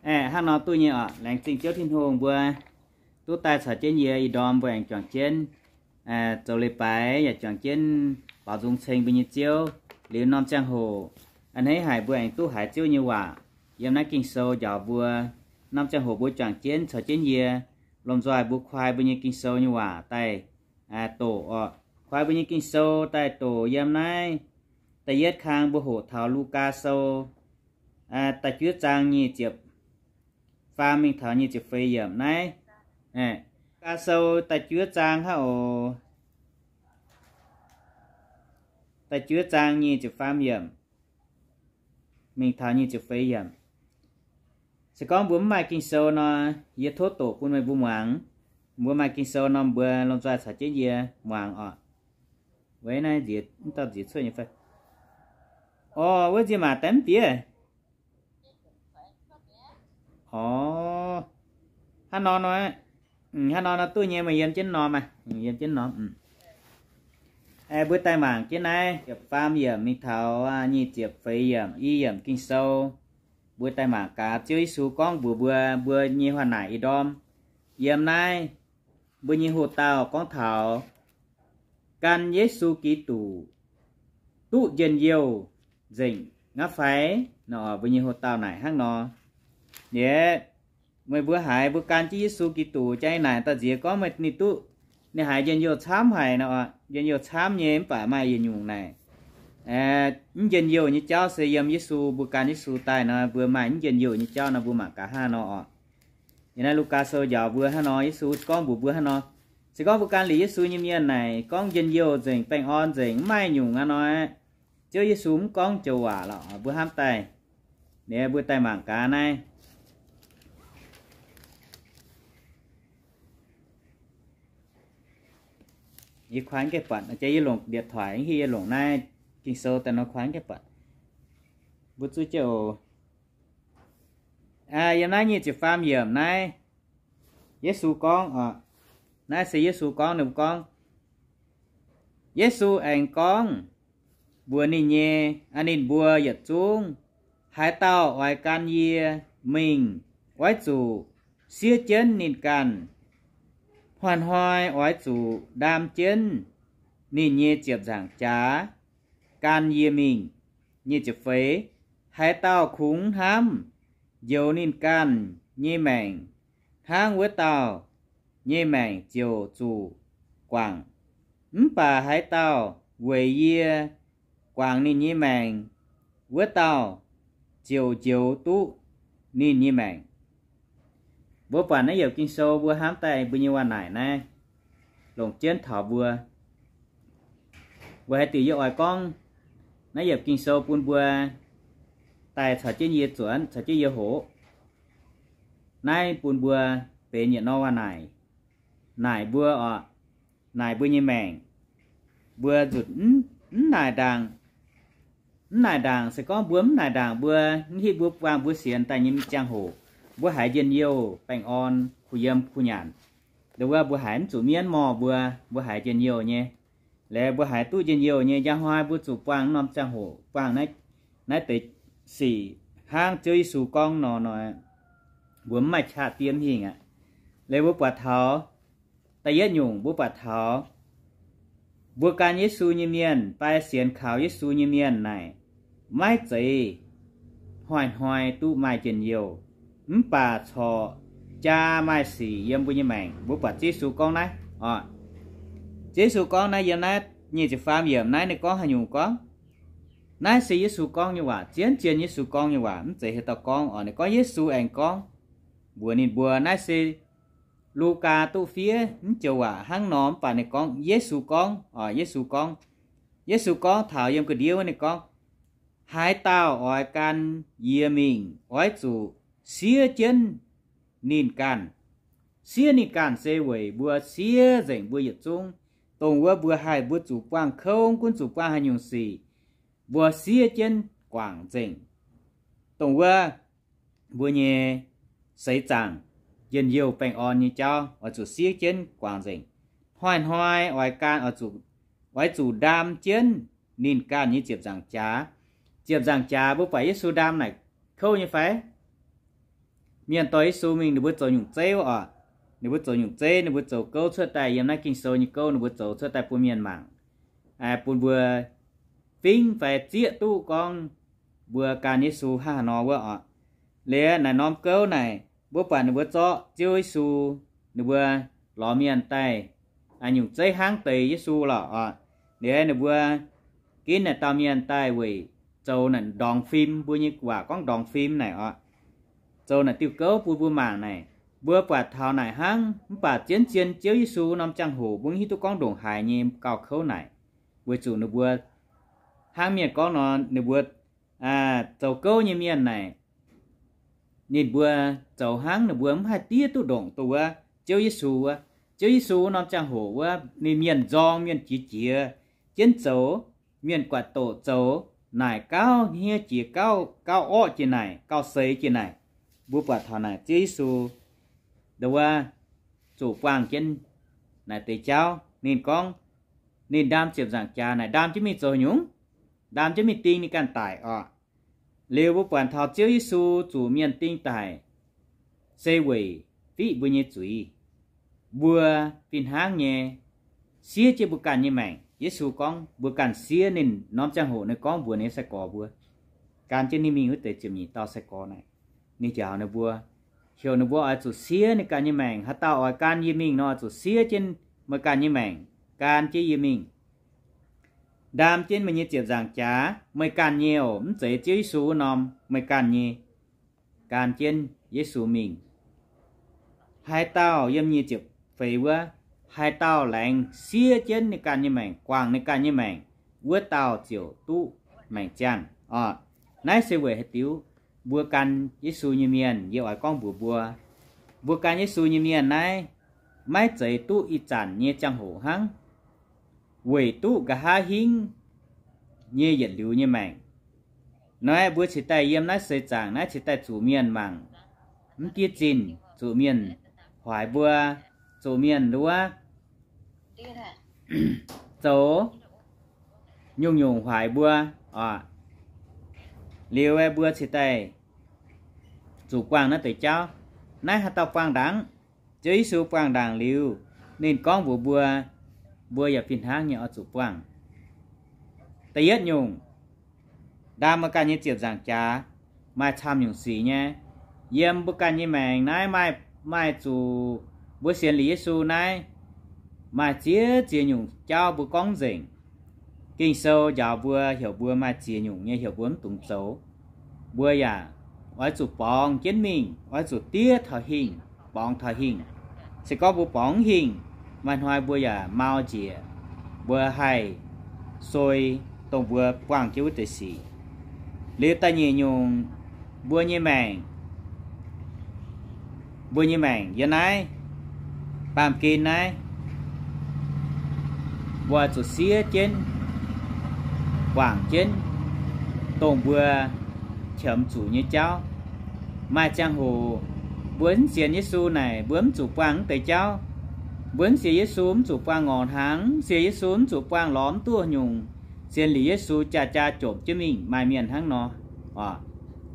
Aeqv, hnangv nor duqv nyei oc. Laengz zingh Ziouv Tin-Hungh mbuo duqv daaih caux jienv yie ih ndorm mbuo aengx juangc jienv zoux leiz-baaix yaac juangc jienv baaux nzung ceng mbuo nyei Ziouv. Liuz norm ziangh hoc a'hneiv haic mbuo aengx duqv haiz Ziouv nyei waac yiem naaiv Ging-Sou njaaux mbuo. Norm ziangh hoc mbuo juangc jienv caux jienv yie lomh nzoih mbuo kuaai mbuo nyei Ging-Sou nyei waac daaih doqc oc. Kuaai mbuo nyei Ging-Sou daaih doqc yiem naaiv da'yietv kang mbuo hoqc taux Lugaa Sou da'juov zaang nyic ziepc faam mingh taux nyic ziepc feix yiemc naaiv. Lugaa Sou da'juov zaang hnangv oc. Da'juov zaang nyic ziepc faam yiemc mingh taux nyic ziepc feix yiemc. Se gorngv mbuo mv maaih Ging-Sou nor, yie tov doqc bun meih mbuo muangx. Mbuo maaih Ging-Sou nor, mbuo lomh nzoih caux jienv yie muangx oc. Weic naaiv nziex, mv dauh nziex cuotv nyei fai? Orv, wuov nziex maac daaih mv bieqc. Orv, hnangv nor nor, hnangv nor nor duqv nyei, meih yiem jienv norm aqv, yiem jienv norm. Mbuo daaih mangc jienv naaiv ziepc faam yiemc mingh taux nyic ziepc feix yiemc, i yiemc Ging-Sou. Mbuo daaih mangc gaax Ziouv Yesu gorngv mbuox mbuo, mbuo nyei hua naaic ih ndorm yiem naaiv mbuo nyei hoc-dauh gorngv taux gan Yesu Giduc duqv njien-youh nzengc ngaqv fai? Nor mbuo nyei hoc-dauh naaic hnangv nor. Yie, meih mbuo haiz mbuo gan jienv Yesu Giduc jaa naaic dauh nziex gorngv meih ninh duqv, ninh haiz njien-youh camv haic nor. Njien-youh camv nyei mv baac maaih yietc nyungc naaic mv njien-youh nyei jauv se yiem Yesu, mbuo gan Yesu daaih nor mbuo maaih mv njien-youh nyei jauv nor mbuo mangc gaax hnangv nor oc. Yiem naaiv Lugaa Sou njaaux mbuo hnangv nor, Yesu gorngv mbuox mbuo hnangv nor. Se gorngv mbuo gan liuz Yesu nyei mienh naaic gorngv njien-youh nzengc, baengh orn nzengc, mv maaih nyungc aqv nor, Ziouv Yesu mv gorngv joux waac lorqc. Mbuo hnamv daaih, liuz mbuo daaih mangc gaax naaiv. Yie kuaaiv gaengh buatc, jiex yie longc điện thoại hiuv yie longc naaiv Ging-Sou daaih nor kuaaiv gaengh buatc. Mbuo zuqc jienv oc. Yiem naaiv nyic ziepc faam yiemc naaiv, Yesu gorngv oc. Naaiv se Yesu gorngv, ninh gorngv, Yesu aengx gorngv mbuox ninh nyei, ninh mbuo yietc zungv, Haaix dauh oix gan yie mingh, oix zuqc siev jienv ninh ganh. Hnoi-hnoi oix zuqc ndaam jienv ninh nyei ziepc nzaangc jaax gan yie mingh. Nyic ziepc feix, haaix dauh kungx hnamv njoux ninh ganh nyei maengc, hnangv wuov dauh nyei maengc ziouc zuqc guangc. Mv baac haaix dauh weic yie guangc ninh nyei maengc, wuov dauh ziouc njoux duqv ninh nyei maengc. Mbuo buatc naaiv yiemc Ging-Sou mbuo hnamv daaih mbuo nyei waac naaic naaiv longc jienv taux mbuo. Weic haaix diuc yie oix gorngv naaiv yiemc Ging-Sou bun mbuo daaih caux jienv yie zuonx, caux jienv yie hoqc. Naaiv bun mbuo benx yietc norm waac naaic, naaic mbuo oc, naaic mbuo nyei maengc. Mbuo nzutc mv naaic ndaangc, mv naaic ndaangc, se gorngv mbuo mv naaic ndaangc, mbuo mv hiuv mbuo buangh mbuo sienx daaih nyei ziangh hoc, mbuo haiz njien-youh baengh orn, kuh yiem kuh nyanc. Nduov wuov mbuo haiz mv zuqc mienv morh mbuo, mbuo haiz njien-youh nyei. Liuz mbuo haiz duqv njien-youh nyei, njang hnoi mbuo zuqc buangh norm ziangh hoc, buangh naaiv, naaiv deix sic hnangv Ziouv Yesu gorngv nor, nor, mbuo mv maaih qaqv diev hingh aqv. Liuz mbuo buatc taux da'yietv nyungc, mbuo buatc taux mbuo gan Yesu nyei mienh fai sienx kaux Yesu nyei mienh naaic, maiv zeiz hnoi-hnoi duqv maaih njien-youh, mv baac corc jaa maaih sic yiem mbuo nyei maengc. Mbuo buatc Ziouv Yesu gorngv naaiv oc. Ziouv Yesu gorngv naaiv yiem naaiv nyic ziepc faam yiemc naaiv ninh gorngv haaix nyungc gorngv? Naaiv se Yesu gorngv nyei waac, zien-zien Yesu gorngv nyei waac, mv zeiz haaix dauh gorngv oc. Ninh gorngv Yesu aengx gorngv mbuox ninh mbuo, naaiv se Lugaa duqv fiev mv joux waac hnangv nor, mv baac ninh gorngv Yesu gorngv oc. Yesu gorngv, Yesu gorngv taux yiem ga'ndiev wuov ninh gorngv, Haaix dauh oix gan yie mingh, oix zuqc siev jienv ninh ganh. Siev ninh ganh se weic mbuo siev nzengc mbuo yietc zungv, dongh wuov mbuo haih mbuo zuqc buangh kouv, gunv zuqc buangh haaix nyungc sic, mbuo siev jienv guangc nzengc. Dongh wuov mbuo nyei seix zaangc, njien-youh baengh orn nyei jauv oix zuqc siev jienv guangc nzengc. Hnoi-hnoi oix gan, oix zuqc, oix zuqc ndaam jienv ninh ganh nyei ziepc nzaangc jaax. Ziepc nzaangc jaax mbuo buatc Yesu ndaam naaic kouv nyei fai? mienh dorh Yesu mingh, ninh mbuo zoux nyungc zeiv oc. Ninh mbuo zoux nyungc zeiv, ninh mbuo zoux gouv cuotv daaih yiem naaiv Ging-Sou nyei gouv, ninh mbuo zoux cuotv daaih bun mienh mangc, bun mbuo fingv fai zieqv duqv gorngv mbuo gan Yesu hnangv haaix nor wuov oc. Liuz naaic norm gouv naaic, mbuo buatc ninh mbuo zorqv Ziouv Yesu, ninh mbuo lorz mienh daaih nyungc zeiv hnangv deix Yesu lorqc oc. Liuz ninh mbuo ginv naaic dauh mienh daaih weic zoux naaic ndorngx fim, mbuo nyei waac gorngv ndorngx fim naaic oc. Zoux naaic diuh gouv bun mbuo mangc naaic, mbuo buatc taux naaic hnangv, mv baac zien-zien Ziouv Yesu norm ziangh hoc mbuo hiuv duqv gorngv ndongc haaix nyei gauh kouv naaic, weic zuqc ninh mbuo hnangv mienh gorngv nor, ninh mbuo zoux gouv nyei mienh naaic, ninh mbuo zoux hnangv ninh mbuo mv haih diev duqv ndongc duqv wuov Ziouv Yesu wuov. Ziouv Yesu wuov norm ziangh hoc wuov, ninh mienh nzorng, mienh jiex jiex jienv zoux, mienh guatc doqc zoux, naaic gauh hniev jiex, gauh, gauh orqv jiex naaic, gauh seix jiex naaic. Mbuo buatc taux naaic Ziouv Yesu ndo wuov zuqc buangh jienv naaic deix jauv. Ninh gorngv, ninh ndaam ziepc nzaangc jaax naaic ndaam jienv mingh zoux nyungc? Ndaam jienv mingh ding ninh ganh daic oc. Liuz mbuo buatc taux Ziouv Yesu zuqc mienh ding daic se weic fiqv mbuo nyei zuiz. Mbuo fih hnangv nyei siev jienv mbuo ganh nyei maengc. Yesu gorngv mbuo ganh siev. Ninh norm ziangh hoc ninh gorngv mbuox ninh nyei sai-gorx mbuo, gan jienv ninh mingh wuov deix ziepc nyeic dauh sai-gorx naaic, ninh njaaux ninh mbuo, heuc ninh mbuo oix zuqc siev ninh ganh nyei maengc. Haaix dauh oix gan yie mingh nor, oix zuqc siev jienv meih ganh nyei maengc, gan jienv yie mingh. Ndaam jienv meih nyei ziepc nzaangc jaax, meih ganh nyei oc, mv zeiz Ziouv Yesu wuov norm, meih ganh nyei, gan jienv Yesu mingh. Haaix dauh, yiem nyic ziepc feix wuov, haaix dauh laengz siev jienv ninh ganh nyei maengc, guangc ninh ganh nyei maengc, wuov dauh ziouc duqv maengc ziangh oc. Naaiv se weic haaix diuc? Mbuo gan Yesu nyei mienh, yie oix gorngv mbuox mbuo, mbuo gan Yesu nyei mienh naaiv maiv zeiz duqv ih zanc nyei ziangh hoc hnangv, weic duqv nqa'haav hingv nyei yietc liuz nyei maengc. Nor mbuo cingx daaih yiem naaiv seix zaangc naaiv cingx daaih zuqc mienh mangc mv diev zinh, zuqc mienh hoic mbuo, zuqc mienh nduov zoux nyungc-nyungc hoic mbuo oc. Liuz mbuo cingx daaih zuqc buangh naaiv deix jauv. Naaiv haaix dauh buangh ndaangc? Ziouv Yesu buangh ndaangc liuz, ninh gorngv mbuox mbuo, mbuo yaac fih hnangv nyei oix zuqc buangh. Da'yietv nyungc, ndaam mbuo ganh nyei ziepc nzaangc jaax, maaih camv nyungc sic nyei. Yiem mbuo ganh nyei maengc naaiv maaih, maaih zuqc mbuo sienx liuz Yesu naaiv, maaih ziex ziex nyungc jauv mbuo gorngv nzengc. Ging-Sou njaaux mbuo, heuc mbuo maaih ziex nyungc nyei heuc mbuo mv dungx zoux. Mbuo yaac oix zuqc borngz jienv mingh, oix zuqc diev taux hingh, borngz taux hingh. Se gorngv mbuo borngz mv hingh, maaih hnoi mbuo yaac mau njiec, mbuo haih soi dongh mbuo buangh jienv wuov deix sic. Liuz da'nyeic nyungc, mbuo nyei maengc, mbuo nyei maengc yiem naaiv baamh gen naaiv, mbuo zuqc siev jienv, guangc jienv dongh mbuo qiemx zuqc nyei jauv. Maaih ziangh hoc mbuo mv sienx Yesu naaic, mbuo mv zuqc buangh mv deix jauv. Mbuo mv sienx Yesu mv zuqc buangh ngorc hnaangx, mv sienx Yesu mv zuqc buangh lorz mv duqv nyungc. Sienx liuz Yesu jaa jaa jopc jienv mingh. Maaih mienh hnangv nor,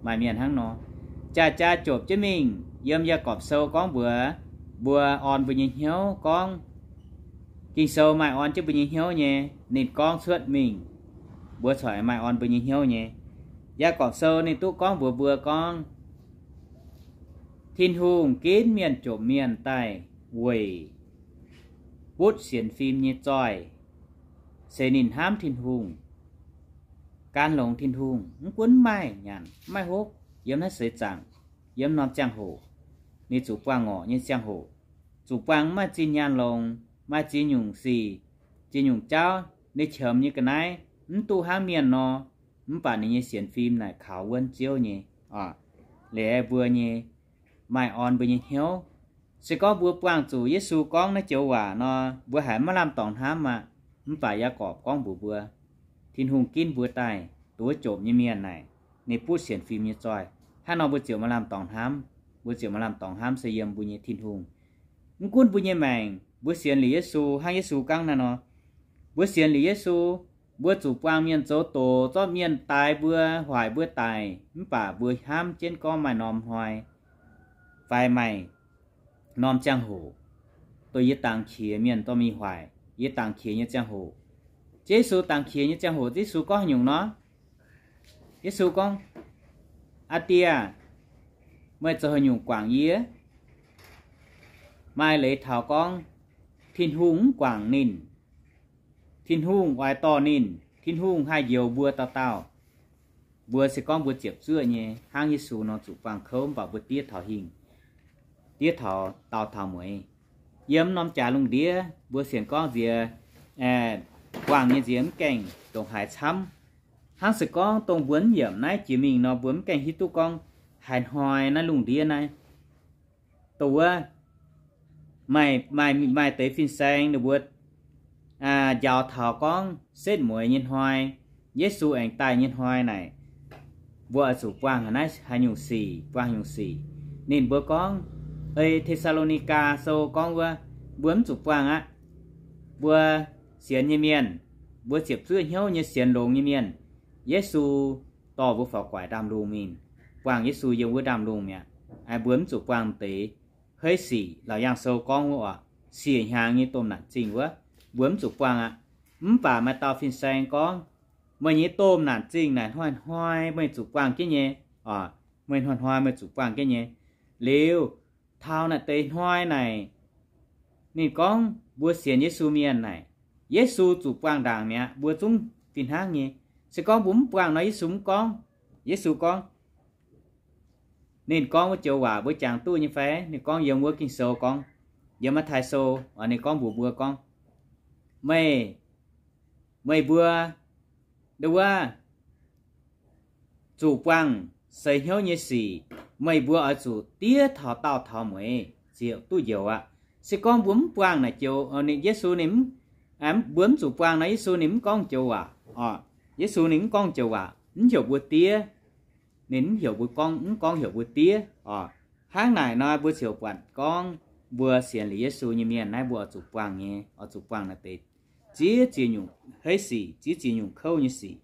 maaih mienh hnangv nor, jaa jaa jopc jienv mingh. Yiem Yaagorpc Sou gorngv mbuox mbuo, orn mbuo nyei hnyouv gorngv, Ging-Sou maaih orn jienv mbuo nyei hnyouv nyei. Ninh gorngv cuotv mingh, mbuo corc maaih orn mbuo nyei hnyouv nyei. Yaagorpc Sou ninh duqv gorngv mbuox mbuo gorngv, Tin-Hungh ginv mienh jomc mienh daaih weic butv sienx fim nyei zoih, se ninh hnamv Tin-Hungh, gan longx Tin-Hungh. Mv gunv mv maaih nyanc mv maaih hopv yiem naaiv seix zaangc, yiem norm ziangh hoc, ninh zuqc buangh ngorc nyei ziangh hoc, zuqc buangh mv maaih zinh nyaanh longx, maaih ziex nyungc sic, ziex nyungc jauv, ninh qiemx nyei ga'naaiv mv duqv hnangv mienh nor, mv baac ninh nyei sienx fim naaic kaux wuonv Ziouv nyei. Liuz mbuo nyei maaih orn mbuo nyei hnyouv. Se gorngv mbuo buangh zuqc Yesu gorngv naaiv joux waac nor, mbuo haiz maiv lamh dorngx hnamv aqv. Mv baac Yaagorpc gorngv mbuox mbuo, Tin-Hungh ginv mbuo daaih duqv jomc nyei mienh naaic, ninh butv sienx fim nyei zoih. Hnangv nor mbuo ziouc maaih lamh dorngx hnamv. Mbuo ziouc maaih lamh dorngx hnamv se yiem mbuo nyei Tin-Hungh. Mv gunv mbuo nyei maengc, mbuo sienx liuz Yesu hnangv Yesu gorngv naaiv nor, mbuo sienx liuz Yesu, mbuo zuqc buangh mienh zoux doqc, zorqv mienh daix mbuo, hoic mbuo daic, mv baac mbuo hnamv jienv gorngv maaih norm hnoi fai maaih norm ziangh hoc, dongh yie dangx qiex mienh dorh mingh hoic, yie dangx qiex nyei ziangh hoc. Yesu dangx qiex nyei ziangh hoc, Yesu gorngv haaix nyungc nor? Yesu gorngv, Aa Die aah, meih zoux haaix nyungc guangc yie? Maaih leiz taux gorngv Tin-Hungh mv guangc ninh, Tin-Hungh oix dorh ninh, Tin-Hungh haih njoux mbuo dauh dauh. Mbuo se gorngv mbuo ziepc zuoqv nyei hnangv Yesu nor zuqc buangh kouv, mv baac mbuo diev taux hingh, diev taux daauh taux mueiz. Yiem norm jaax lungh ndiev mbuo sienx gorngv nziex, buangh nyei nziex mv gaengh ndongc haaix camv. Hnangv se gorngv dongh mbuo mv yiemc naaiv jiex mingh nor, mbuo mv gaengh hiuv duqv gorngv haaix hnoi naaiv lungh ndiev naaiv dongh wuov maaih, maaih, maaih deix fin-saeng ninh mbuo njaaux taux gorngv setv mueiz nyei hnoi, Yesu aengx daaih nyei hnoi naaic, mbuo oix zuqc buangh naaiv haaix nyungc sic, buangh nyungc sic. Ninh mbuo gorngv, ei Te^saa^lo^ni^gaa Sou gorngv wuov, mbuo mv zuqc buangh aqv. Mbuo sienx nyei mienh, mbuo ziepc zuoqv hnyouv nyei sienx longx nyei mienh, Yesu dorh mbuo faaux guaix ndaamv-lungh mingh, buangh Yesu yiem wuov ndaamv-lungh mi'aqv. Mbuo mv zuqc buangh deix hei sic. Laauc Yaangh Sou gorngv wuov oc, siec hnyangx nyei domh naanc zingh wuov, mbuo mv zuqc buangh aqv. Mv baac maaih dauh fin-saeng gorngv, meih nyei domh naanc zingh naaic hnoi-hnoi meih zuqc buangh jienv nyei oc. Meih hnoi-hnoi meih zuqc buangh jienv nyei. Liuz, taux naaic deix hnoi naaic, ninh gorngv mbuo sienx Yesu mienh naaic, Yesu zuqc buangh ndaangc mi'aqv. Mbuo zungv fih hnangv nyei. Se gorngv mbuo mv buangh nor, Yesu mv gorngv. Yesu gorngv, ninh gorngv wuov joux waac mbuo jangx duqv nyei fai? Ninh gorngv yiem wuov Ging-Sou gorngv, yiem Matv^taai Sou, ninh gorngv mbuox mbuo gorngv, meih, meih mbuo, ndo wuov, zuqc buangh seix hnyouv nyei sic, meih mbuo oix zuqc diev taux daauh taux mueiz ziouc duqv njoux aqv. Se gorngv mbuo mv buangh naaic joux, ninh, Yesu ninh mv, mbuo mv zuqc buangh nor, Yesu ninh mv gorngv joux waac oc. Yesu ninh mv gorngv joux waac, mv heuc mbuo diev. Ninh mv heuc mbuo gorngv, mv gorngv heuc mbuo diev oc. Hnangv naaic nor, mbuo ziouc buatc gorngv mbuo sienx liuz Yesu nyei mienh naaiv, mbuo oix zuqc buangh nyei, oix zuqc buangh naaiv deix ziex ziex nyungc heiv sic, ziex ziex nyungc kouv nyei sic.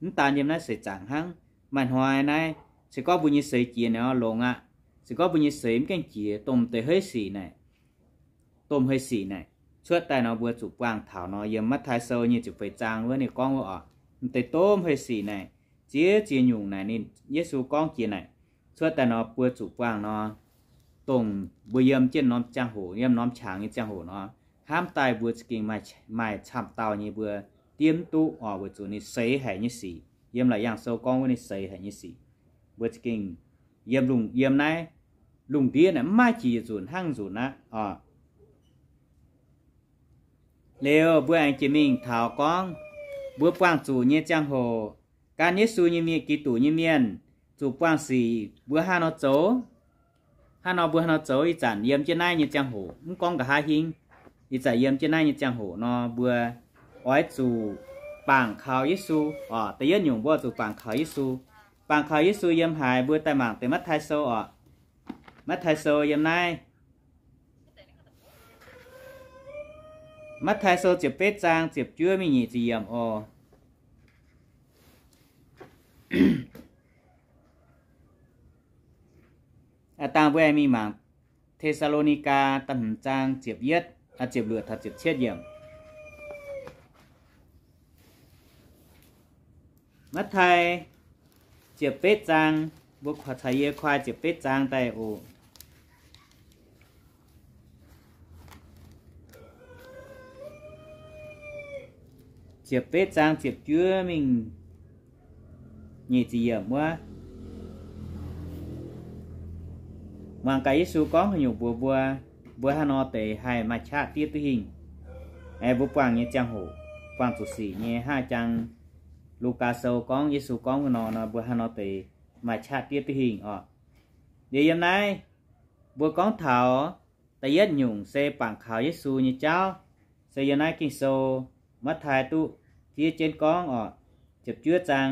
Mv daan yiem naaiv seix zaangc hnangv, maaih hnoi naaiv, se gorngv mbuo nyei seix jiex nor longx aqv. Se gorngv mbuo nyei seix mv gaengh jiex, domh deix heiv sic naaic, domh heiv sic naaic cuotv daaih nor, mbuo zuqc buangh taux nor. Yiem Matv^taai Sou nyei ziepc feix zaang wuov ninh gorngv wuov oc, m'deix domh heiv sic naaic, ziex ziex nyungc naaic ninh, Yesu gorngv jiex naaic, cuotv daaih nor mbuo zuqc buangh nor, dongh mbuo yiem jienv norm ziangh hoc, yiem norm qangx nyei ziangh hoc nor, hnamv daaih mbuo za'gengh maaih, maaih camv dauh nyei mbuo diev mv duqv oc, weic zuqc ninh seix haic nyei sic. Yiem Laauc Yaangh Sou gorngv wuov ninh seix haic nyei sic, mbuo za'gengh yiem lungh, yiem naaiv lungh ndiev naaic mv maaih jiex yietc nzunc hnangv nzunc aqv oc. Liuz mbuo aengx jiex mingh taux gorngv mbuo buangh zuqc nyei ziangh hoc, gan Yesu nyei mienh, Giduc nyei mienh, zuqc buangh sic mbuo haaix nor zoux? Haaix nor mbuo haaix nor zoux? Ih zanc yiem jienv naaiv nyei ziangh hoc, mv gorngv nqa'haav hingv, ih zanc yiem jienv naaiv nyei ziangh hoc nor, mbuo oix zuqc bangc kaux Yesu oc. Da'yietv nyungc mbuo zuqc bangc kaux Yesu. Bangc kaux Yesu yiem haaix? Mbuo daaih mangc deix Matv^taai Sou oc. Matv^taai Sou yiem naaiv. Matv^taai Sou ziepc betv zaang ziepc juov mingh nyic ziepc yiemc oc. Aav dangh mbuo aengx mingh mangc Te^saa^lo^ni^gaa da'hmz zaang ziepc yietv, ziepc luoqc taux ziepc cietv yiemc. Matv^taai ziepc betv zaang, mbuo caux yie kuaai ziepc betv zaang daaih oc. Ziepc betv zaang ziepc juov mingh nyic ziepc yiemc wuov. Muangx gaax Yesu gorngv haaix nyungc mbuox mbuo, mbuo haaix nor deix haih maaih qaqv diev duqv hingh. Aengx mbuo buangh nyei ziangh hoc, buangh zuqc sic nyei hnangv jang Lugaa Sou gorngv, Yesu gorngv wuov nor, nor mbuo haaix nor deix maaih qaqv diev duqv hingh oc. Liuz yiem naaiv mbuo gorngv taux da'yietv nyungc se bangc kaux Yesu nyei jauv, se yiem naaiv Ging-Sou Matv^taai duqv fiev jienv gorngv oc. Ziepc juov zaang,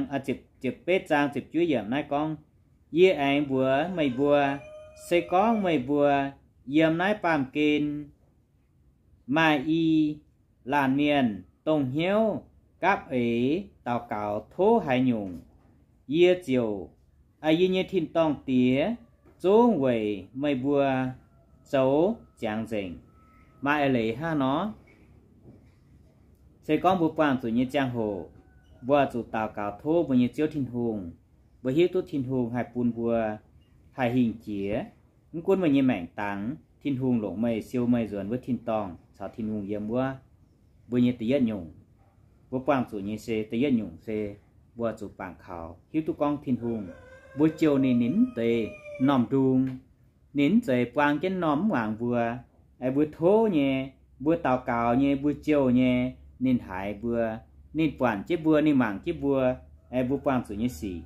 ziepc betv zaang ziepc juov yiemc naaiv gorngv, Yie aengx mbuox meih mbuo, se gorngv meih mbuo yiem naaiv baamh gen maaih i laanh mienh dongh hnyouv gapv eix daux gaux tov haaix nyungc, yie ziouc, yie nyei tin-dorngh Diex zungv weic meih mbuo zoux ziangx nzengc. Maaih eix leiz hnangv nor, se gorngv mbuo buangh zuqc nyei ziangh hoc, mbuo zuqc daux gaux tov mbuo nyei Ziouv Tin-Hungh. Mbuo hiuv duqv Tin-Hungh haih bun mbuo haih hingh jiex. Mv gunv meih nyei maengc dangx, Tin-Hungh longc meih, siou meih nzuonx wuov tin-dorngh caux Tin-Hungh yiem wuov. Mbuo nyei da'yietv nyungc, mbuo buangh zuqc nyei se da'yietv nyungc se mbuo zuqc bangc kaux hiuv duqv gorngv Tin-Hungh, mbuo jouh ninh, ninh mv zeiz m'normh ndung. Ninh mv zeiz buang jienv m'normh mv muangx mbuo. Aengx mbuo tov nyei, mbuo daux gaux nyei, mbuo jouh nyei, ninh haiz mbuo, ninh buatc jienv mbuo, ninh mangc jienv mbuo. Aengx mbuo buangh zuqc nyei sic,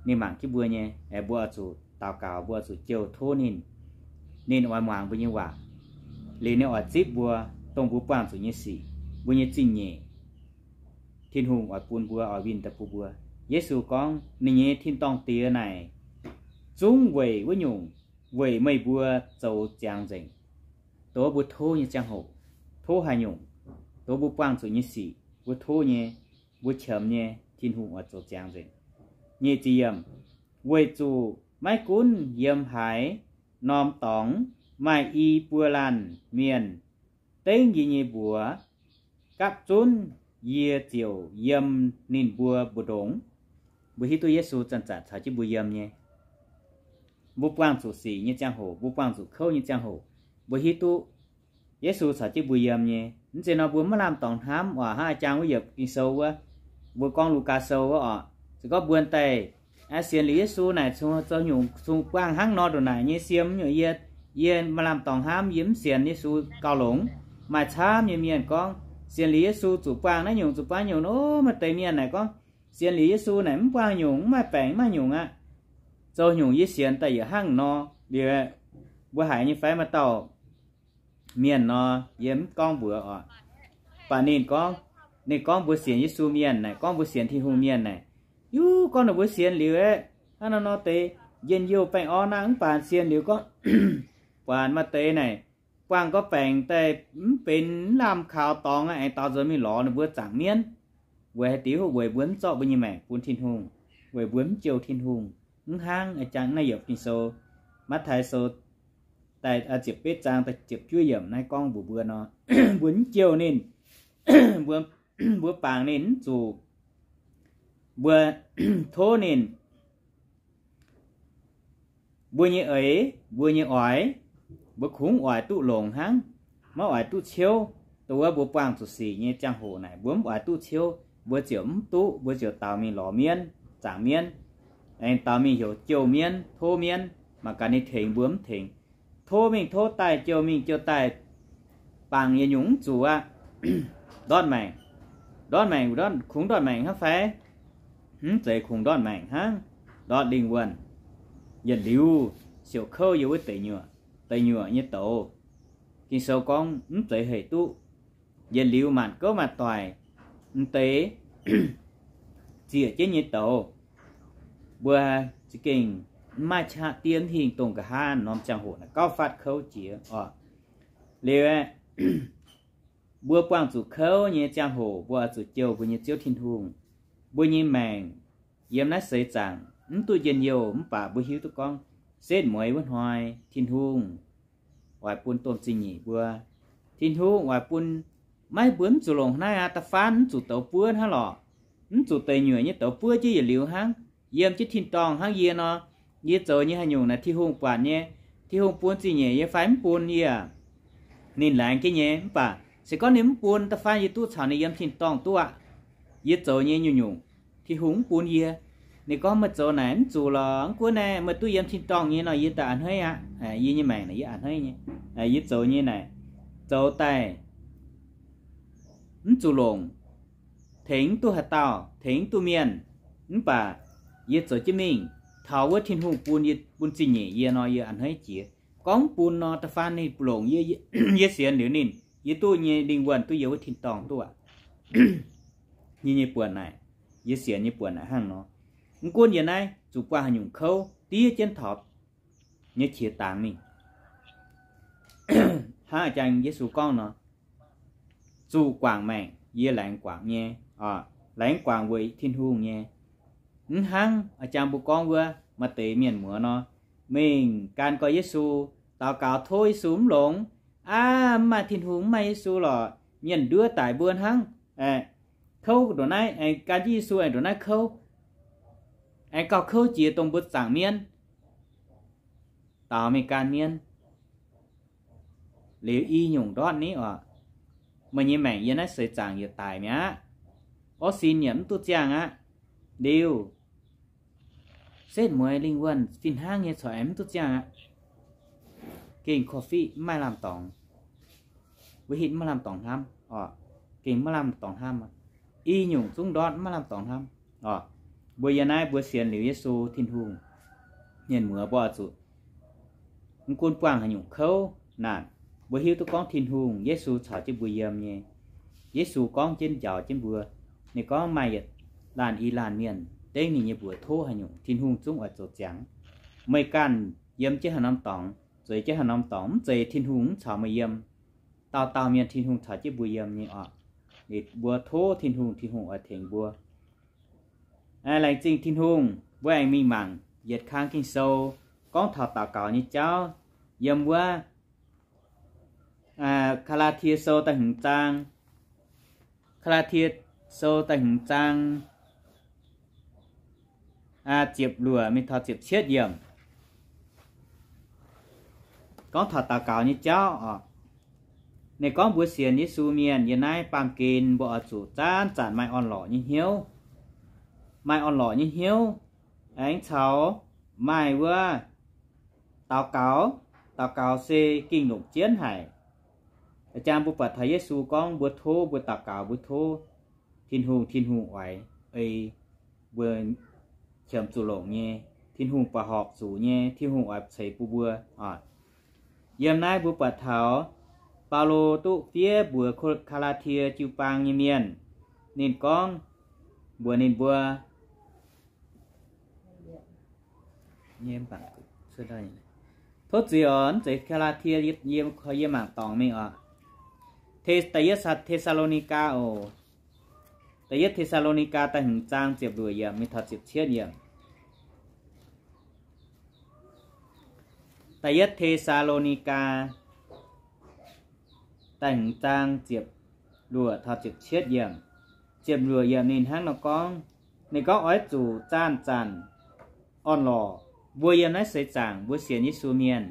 ninh mangc jienv mbuo nyei. Aengx mbuo oix zuqc daux gaux, mbuo oix zuqc jouh tov ninh. Ninh oix muangx mbuo nyei waac, liuz ninh oix zipv mbuo dongh mbuo buangh zuqc nyei sic, mbuo nyei zingh nyeic. Tin-Hungh oix bun mbuo, oix winh daaih bun mbuo. Yesu gorngv ninh nyei tin-dorngh diex naaic zungv weic wuov nyungc, weic meih mbuo zoux ziangx nzengc. Dongh mbuo tov nyei ziangh hoc, tov haaix nyungc, dongh mbuo buangh zuqc nyei sic, mbuo tov nyei, mbuo qiemx nyei, Tin-Hungh oix zoux ziangx nzengc. Nyic ziepc yiemc, weic zuqc maiv gunv yiem haaix norm dorngx maaih i buo laanh mienh dengv yie nyei mbuox gapv zunv, yie ziouc yiem ninh mbuo mbu'ndongx. Mbuo hiuv duqv Yesu zanc-zanc caux jienv mbuo yiem nyei. Mbuo buangh zuqc sic nyei ziangh hoc, mbuo buangh zuqc kouv nyei ziangh hoc, mbuo hiuv duqv Yesu caux jienv mbuo yiem nyei. Mv zeiz nor mbuo maiv lamh dorngx hnamv oc. Hnangv a'jang wuov yiepc Ging-Sou wuov, mbuo gorngv Lugaa Sou wuov oc, se gorngv mbuo daaih sienx liuz Yesu naaic, zoux nyungc zungv buangh hnangv nor ndongc naaic nyei siem nyungc, yie, yie maiv lamh dorngx hnamv, yie mv sienx Yesu gauh longx. Maaih camv nyei mienh gorngv sienx liuz Yesu zuqc buangh naaiv nyungc, zuqc buangh nyungc. Ov, maaih deix mienh naaic gorngv sienx liuz Yesu naaic mv buangh nyungc, mv maaih baengc, mv maaih nyungc aqv. Zoux nyungc yie sienx daaih yietc hnangv nor. Liuz mbuo haiz nyei fai maaih dauh mienh nor, yie mv gorngv mbuox oc. Baac ninh gorngv, ninh gorngv mbuo sienx Yesu mienh naaic, gorngv mbuo sienx Tin-Hungh mienh naaic, yie gorngv ninh mbuo sienx liuz aeqv, hnangv nor nor deix njien-youh baengh orn aqv. Mv baac sienx liuz gorngv buatc maaih deix naaic buangh gorqv-baengc daaih mv benx lamh kaux dorngx aqv, aengx daaux nzuonx mingh lorz ninh mbuo zaangc mienv. Weic haaix diuc? Weic mbuo mv zorqv mbuo nyei maengc bun Tin-Hungh, weic mbuo mv jouh Tin-Hungh. Mv hnangv a'jang naaiv yiepc Ging-Sou, Matv^taai Sou daaih ziepc betv zaang da'ziepc juov yiemc naaiv gorngv mbuox mbuo nor, mbuo mv jouh ninh, mbuo, mbuo bangc ninh mv zuqc, mbuo tov ninh, mbuo nyei eix, mbuo nyei oix, mbuo kungx oix duqv longx hnangv, maiv oix duqv ciouv. Dongh wuov mbuo buangh zuqc sic nyei ziangh hoc naaic, mbuo mv oix duqv ciouv, mbuo ziouc mv duqv, mbuo ziouc daaux mingh lorz mienv, zaangc mienv, aengx daaux mingh heuc jouh mienv, tov mienv, mangc gaax ninh tengx mbuo mv tengx. Tov mingh tov daaih, jouh mingh jouh daaih, bangc yietc nyungc mv zuqc aqv. Ndortv maengc, ndortv maengc, kungx ndortv maengc hnangv fai? Mv zeiz kungx ndortv maengc hnangv, ndortv lingh wuonh. Yietc liuz siouc kouv yiem wuov deic nyuoqc, deic nyuoqc nyei douz. Ging-Sou gorngv mv zeiz hec duqv. Yietc liuz maanc gouv maanc doic, m'deix ziec jienv nyei douz, mbuo za'gengh mv maaih qaqv diev mv hingh dongh nqa'haav norm ziangh hoc naaic gauh fatv kouv jiex oc. Liuz aeqv, mbuo buangh zuqc kouv nyei ziangh hoc, mbuo oix zuqc jouh mbuo nyei Ziouv Tin-Hungh. Mbuo nyei maengc yiem naaiv seix zaangc mv duqv njien-youh, mv baac mbuo hiuv duqv gorngv setv mueiz wuov hnoi Tin-Hungh oix bun domh zingh nyeic mbuo. Tin-Hungh oix bun, maiv, mbuo mv zuqc longc naaiv aqv, da'faanh mv zuqc douz buov hnangv lorqc. Mv zuqc deic nyuoqc nyei douz buov jienv yietc liuz hnangv, yiem jienv tin-dorngh hnangv yie nor. Yie zoux nyei haaix nyungc naaic Tin-Hungh buatc nyei. Tin-Hungh bun zingh nyeic yie fai mv bun yie, ninh laengz jienv nyei. Mv baac se gorngv ninh mv bun, da'faanh yie duqv caux ninh yiem tin-dorngh duqv aqv. Yie zoux nyei nyungc-nyungc Tin-Hungh mv bun yie. Ninh gorngv meih zoux naaic mv zuqc lorqc, mv gunv naaiv meih duqv yiem tin-dorngh nyei nor, yie daaih a'hneiv aqv. Yie nyei maengc naaic yie a'hneiv nyei. Yie zoux nyei naaic, zoux daaih mv zuqc longc, tengx mv duqv haaix dauh, tengx mv duqv mienh. Mv baac yie zoux jienv mingh taux wuov Tin-Hungh bun yie, bun zingh nyeic yie nor, yie a'hneiv jiex. Gorngv mv bun nor, da'faanh ninh longc yie, yie sienx liuz ninh, yie duqv nyei lingh wuonh duqv yiem wuov tin-dorngh duqv aqv. Yie nyei buonc naaic, yie sienx nyei buonc naaic hnangv nor. Mv gunv yie naaiv zuqc buangh haaix nyungc kouv diev jienv taux nyei qiex dangx mingh. Hnangv a'jang Yesu gorngv nor, zuqc guangc maengc yie laengz guangc nyei, laengz guangc weic Tin-Hungh nyei. Mv hnangv a'jang mbuo gorngv wuov maaih deix mienh muoz nor, mingh gan gorx Yesu, daux gaux tov Yesu mv longx. Aav, mv maaih Tin-Hungh, mv maaih Yesu lorqc, mienh nduov daic mbuo hnangv. Kouv ndongc naaiv, aengx gan jienv Yesu aengx ndongc naaiv kouv, aengx gauh kouv jiex dongh mbuo zaangc mienv, daaux mingh gan mienv. Liuz i nyungc ndortv ni oc, meih nyei maengc yiem naaiv seix zaangc yietc daic mi'aqv. Orv sin yaac mv duqv ziangh aqv. Liuz setv mueiz lingh wuonh fih hnangv nyei corc aengx mv duqv ziangh aqv. Gengh korv-fiqv mv maaih lamh dorngx, wuov hitv mv maaih lamh dorngx hnamv oc. Gengh mv maaih lamh dorngx hnamv, i nyungc zungv ndortv mv maaih lamh dorngx hnamv oc. Mbuo yiem naaiv mbuo sienx liuz Yesu Tin-Hungh, mienh muoz mbuo oix zuqc mv gunv buangh haaix nyungc kouv naanc, mbuo hiuv duqv gorngv Tin-Hungh, Yesu caux jienv mbuo yiem nyei. Yesu gorngv jienv njaaux jienv mbuo. Ninh gorngv maaih yietc laanh i laanh mienh dengv ninh nyei mbuox tov haaix nyungc, Tin-Hungh zungv oix zoux ziangx. Meih ganh yiem jienv haaix norm dorngx, zueiz jienv haaix norm dorngx, mv zeiz Tin-Hungh mv caux meih yiem. Dauh dauh mienh Tin-Hungh caux jienv mbuo yiem nyei oc. Ninh mbuo tov Tin-Hungh, Tin-Hungh oix tengx mbuo. Laengz zingh Tin-Hungh, mbuo aengx mingh mangc yietc kang Ging-Sou gorngv taux daux gaux nyei jauv yiem wuov Gaa^laa^tie Sou da'hmz zaang. Gaa^laa^tie Sou da'hmz zaang ziepc luoqc mingh taux ziepc cietv yiemc. Gorngv taux daux gaux nyei jauv oc. Ninh gorngv mbuo sienx Yesu mienh yiem naaiv baamh gen mbuo oix zuqc zanc-zanc maaih orn-lorqc nyei hnyouv. Maaih orn-lorqc nyei hnyouv aengx caux maaih wuov daux gaux. Daux gaux se gengh longc jienv haic. Jang mbuo buatc taux Yesu gorngv mbuo tov, mbuo daux gaux, mbuo tov Tin-Hungh, Tin-Hungh oix ei mbuo qiemx zuqc longc nyei. Tin-Hungh buatc horpc zuqc nyei, Tin-Hungh oix ceix bun mbuo. Yiem naaiv mbuo buatc taux Baulo duqv fiev mbuox Gaa^laa^tie jiu-baang nyei mienh. Ninh gorngv mbuox ninh mbuo, tov zuiz oc, mv zeiz Gaa^laa^tie, yie mangc dorngc mingh oc. Da'yietv Te^saa^lo^ni^gaa oc. Da'yietv Te^saa^lo^ni^gaa da'hmz zaang ziepc luoqc yiemc mingh taux ziepc cietv yiemc. Da'yietv Te^saa^lo^ni^gaa da'hmz zaang ziepc luoqc taux ziepc cietv yiemc. Ziepc luoqc yiemc ninh hnangv nor gorngv, ninh gorngv oix zuqc zanc-zanc orn-lorqc. Mbuo yiem naaiv seix zaangc mbuo sienx Yesu mienh,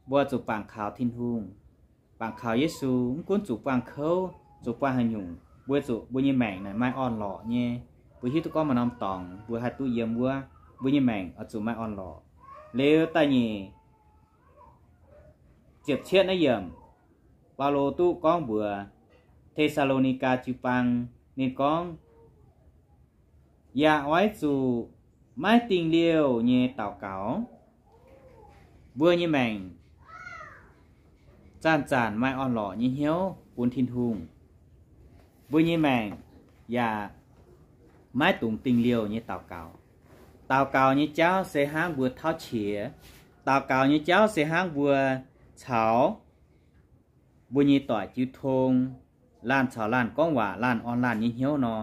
mbuo zuqc bangc kaux Tin-Hungh, bangc kaux Yesu, mv gunv zuqc buangh kouv, zuqc buangh haaix nyungc, mbuo zuqc mbuo nyei maengc naaic maaih orn-lorqc nyei. Mbuo hiuv duqv gorngv maaih norm dorngx mbuo haih duqv yiem wuov, mbuo nyei maengc oix zuqc maaih orn-lorqc. Liuz da'nyeic ziepc cietv naaiv yiemc, Baulo duqv gorngv mbuox Te^saa^lo^ni^gaa jiu-baang, ninh gorngv, yaac oix zuqc maiv dingh liouh nyei daux gaux. Mbuo nyei maengc zanc-zanc maaih orn-lorqc nyei hnyouv bun Tin-Hungh. Mbuo nyei maengc yaac maiv dungx dingh liouh nyei daux gaux. Daux gaux nyei jauv se hnangv mbuo tauv qiex. Daux gaux nyei jauv se hnangv mbuo caux mbuo nyei doic jiu tong, laanh caux laanh gorngv waac, laanh orn laanh nyei hnyouv nor.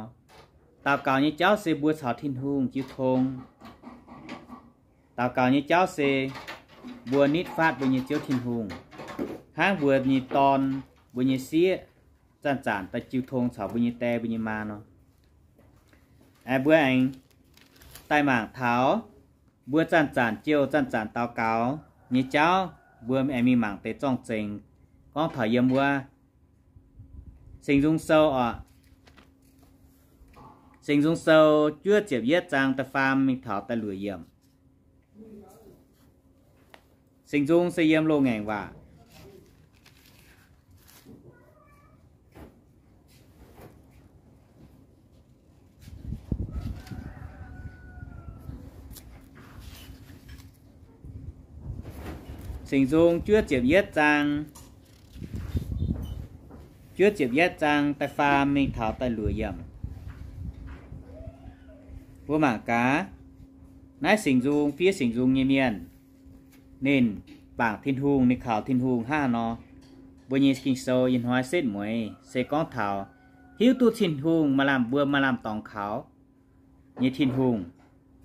Daux gaux nyei jauv se mbuo caux Tin-Hungh jiu tong. Daux gaux nyei jauv se mbuo nitv fatv mbuo nyei Ziouv Tin-Hungh, hnangv mbuo nyei dorn, mbuo nyei sieqv zanc-zanc daaih jiu tong caux mbuo nyei die, mbuo nyei maa nor. Mbuo aengx daaih mangc taux mbuo zanc-zanc jiu, zanc-zanc daux gaux nyei jauv, mbuo aengx mingh mangc deix zorng-zengx gorngv taux yiem wuov Singx Nzung Sou oc. Singx Nzung Sou juov ziepc yietv zaang da'faam mingh taux da'luoqc yiemc. Singx Nzung se yiem Loz-Ngaengc Waac. Singx Nzung juov ziepc yietv zaang, juov ziepc yietv zaang da'faam mingh taux da'luoqc yiemc. Mbuo mangc gaax, naaiv Singx Nzung fiev Singx Nzung nyei mienh, ninh bangc Tin-Hungh, ninh kaux Tin-Hungh hnangv haaix nor. Mbuo nyei Ging-Sou ih hnoi setv mueiz se gorngv taux hiuv duqv Tin-Hungh maaih lamh, mbuo maaih lamh dorngx kaux nyei Tin-Hungh,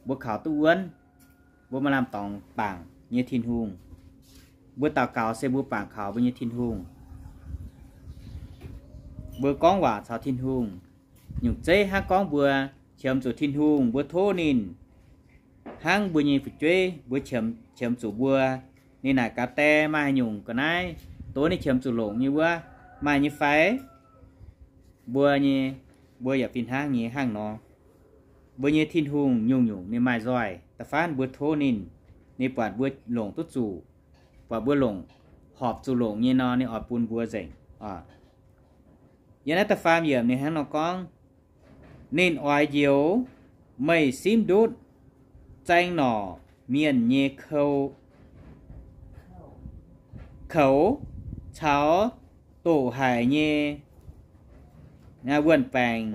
mbuo kaux duqv wuonv, mbuo maaih lamh dorngx bangc. nyei Tin-Hungh. Mbuo daux gaux se mbuo bangc kaux mbuo nyei Tin-Hungh. Mbuo gorngv waac caux Tin-Hungh. Nyungc zeiv hnangv gorngv mbuo qiemx zuqc Tin-Hungh, mbuo tov ninh hnangv mbuo nyei fu'jueiv, mbuo qiemx zuqc mbuo. Ninh naaic gaax, Die, maaih haaix nyungc ga'naaiv dongh ninh qiemx zuqc longc nyei wuov, maaih nyei fai? Mbuo nyei, mbuo yaac fih hnangv nyei hnangv nor. Mbuo nyei Tin-Hungh nyungc-nyungc ninh maaih nzoih. Da'faanh mbuo tov ninh, ninh buatc mbuo longc duqv zuqc, buatc mbuo longc, horpc zuqc longc nyei nor, ninh oix bun mbuo nzengc. Yiem naaiv da'faam yiemc ninh hnangv nor gorngv, ninh oix njoux meih simv ndutv zaeng norqc mienh nyei kou, koux caux doqc haic nyei wuon-baengc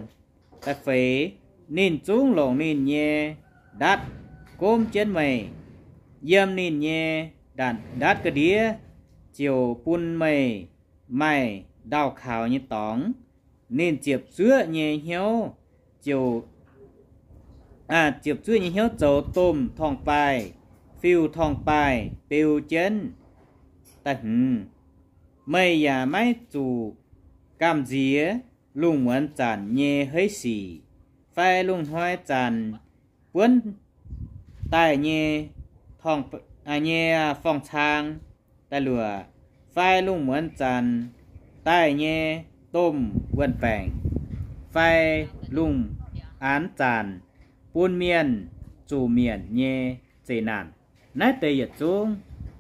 da'feix. Ninh zungv longc ninh nyei ndatv gomv jienv meih. Yiem ninh nyei ndatv ga'ndiev ziouc bun meih maaih ndau kaux nyei dorngx. Ninh ziepc zuoqv nyei hnyouv ziouc, ziepc zuoqv nyei hnyouv zoux domh torngv-baaih, fiuv-torngv-baaih beu jienv da'hmz. Meih yaac maiv zuqc gamh nziex lungh muonz zanc nyei heiv sic, fai lungh hnoi zanc buonv daaih nyei, nyei forng-cang da'luoqc, fai lungh muonz zanc daaih nyei domh wuon-baengc, fai lungh aanx zanc bun mienh zuqc mietc nyei zeqc naanc. Naaiv deix yietc zungv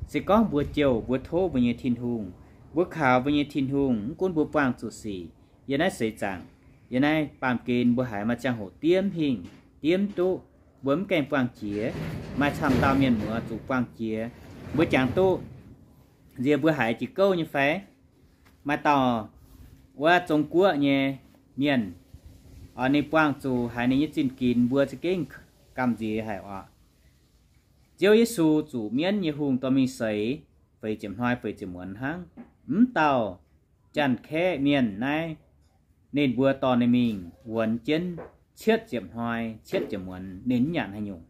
se gorngv mbuo jouh mbuo tov mbuo nyei Tin-Hungh, mbuo kaux mbuo nyei Tin-Hungh, mv gunv mbuo buangh zuqc sic yiem naaiv seix zaangc, yiem naaiv baamh gen mbuo haiz maaih ziangh hoc diev hingh, diev duqv, mbuo mv gaengh buangh jiex. Maaih camv dauh mienh muoz zuqc buangh jiex. Mbuo jangx duqv nziex mbuo haiz jiex gouv nyei fai? Maaih dauh wuov Zong Guoqv nyei mienh, ninh buangh zuqc haiz ninh nyei zinh ginx mbuo za'gengh gamh nziex haic oc. Ziouv Yesu zuqc mienv nyei hungh dorh mingh seix, feix ziepc hnoi feix ziepc muonz hnangv. Mv dauh Janx-Kaeqv mienh naaiv, ninh mbuo dorh ninh mingh wuonx jienv cietv ziepc hnoi cietv ziepc muonz ninh mv nyanc haaix nyungc.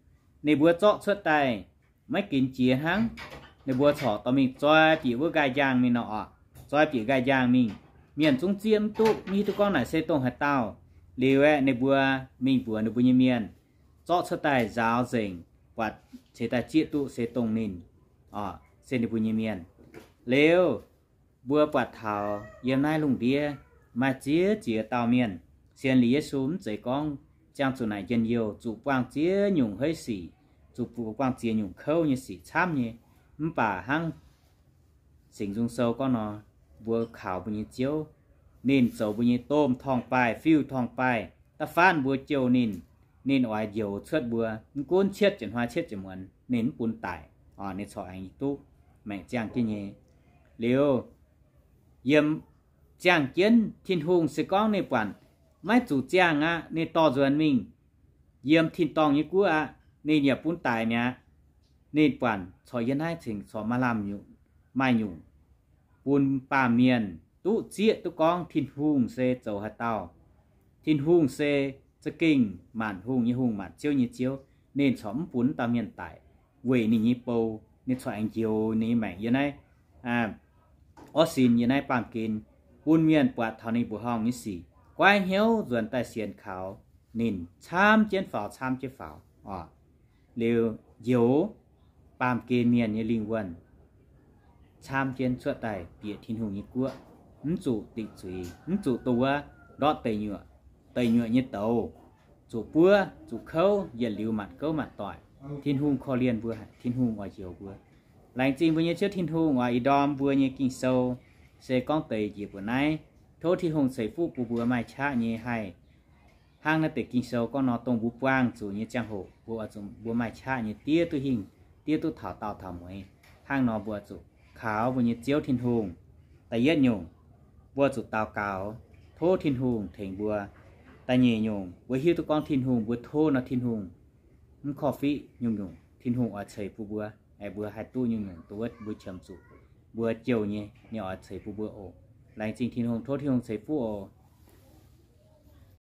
Ninh mbuo zorqv cuotv daaih maiv ginx jiex hnangv. Ninh mbuo corc dorh mingh zoi bieqc wuov nqaai njang mingh nor oc. Zoi bieqc nqaai njang mingh, mienh zungv zieqv mv duqv, mv hiuv duqv gorngv naaic se dongh haaix dauh. Liuz aeqv, ninh mbuo mingh mbuox ninh mbuo nyei mienh, zorqv cuotv daaih nzaaux nzengc, buatc ceix daaih zieqv duqv se dongh ninh, se ninh mbuo nyei mienh. Liuz, mbuo buatc taux yiem naaiv lungh ndiev maaih ziex ziex dauh mienh, sienx liuz Yesu mv zeiz gorngv ziangh zuqc naaic njien-youh, zuqc buangh ziex nyungc haiv sic, zuqc buangh ziex nyungc kouv nyei sic camv nyei. Mv baac hnangv Singx Nzung Sou gorngv nor, mbuo kaux mbuo nyei Ziouv, ninh zoux mbuo nyei domh torngv-baaih, fiuv-torngv-baaih. Da'faanh mbuo jouh ninh, ninh oix njoux cuotv mbuo, mv gunv cietv ziepc hnoi cietv ziepc muonz ninh mv bun daic, ninh corc aengx duqv maengc ziangh jienv nyei. Liuz, yiem ziangh jienv Tin-Hungh se gorngv ninh buatc maiv zuqc ziangh aqv, ninh dorh nzuonx mingh yiem tin-dorngh nyei guoqv aqv, ninh yaac bun daic mi'aqv. Ninh buatc corc yiem naaiv cingx corc maaih lamh nyungc, maaih nyungc bun baamh mienh duqv zieqv duqv gorngv Tin-Hungh se zoux haaix dauh. Tin-Hungh se za'gengh maanc hungh nyei Hungh, maanc ziouv nyei Ziouv. Ninh corc mv bun dauh mienh daic weic ninh nyei bou. Ninh corc aengx njoux ninh nyei maengc yiem naaiv orv sin, yiem naaiv baamh gen, bun mienh buatc taux ninh mbuoqc horngh nyei sic, goiv hnyouv nzuonx daaih sienx kaux ninh camv jienv faaux, camv jienv faaux oc. Liuz njoux baamh gen mienh nyei lingh wuonh camv jienv cuotv daaih bieqc Tin-Hungh nyei guoqv, mv zuqc dingc zuiz, mv zuqc dongh wuov ndortv deic nyuoqc, deic nyuoqc nyei douz, zuqc buov zuqc kouv, yietc liuz maanc gouv maanc doic. Tin-Hungh korv-lienh mbuo, Tin-Hungh oix njoux mbuo. Laengz zingh mbuo nyei Ziouv Tin-Hungh oix ih ndorm mbuo nyei Ging-Sou se gorngv deix njiec mbuoqc naaiv. Tov Tin-Hungh ceix fuqv bun mbuo maaih qaqv nyei haih hnangv naaiv deix Ging-Sou gorngv nor, dongh mbuo buangh zuqc nyei ziangh hoc mbuo oix zuqc mbuo maaih qaqv nyei diev duqv hingh, diev duqv taux daauh taux mueiz. Hnangv nor mbuo zuqc kaux mbuo nyei Ziouv Tin-Hungh. Da'yietv nyungc, mbuo zuqc daux gaux tov Tin-Hungh tengx mbuo. Da'nyeic nyungc, mbuo hiuv duqv gorngv Tin-Hungh, mbuo tov nor Tin-Hungh mv korv-fiqv nyungc-nyungc, Tin-Hungh oix ceix bun mbuo, mbuo haih duqv nyungc-nyungc dongh wuov mbuo qiemx zuqc, mbuo jouh nyei, ninh oix ceix bun mbuo oc. Laengz zingh Tin-Hungh, tov Tin-Hungh ceix fuqv oc.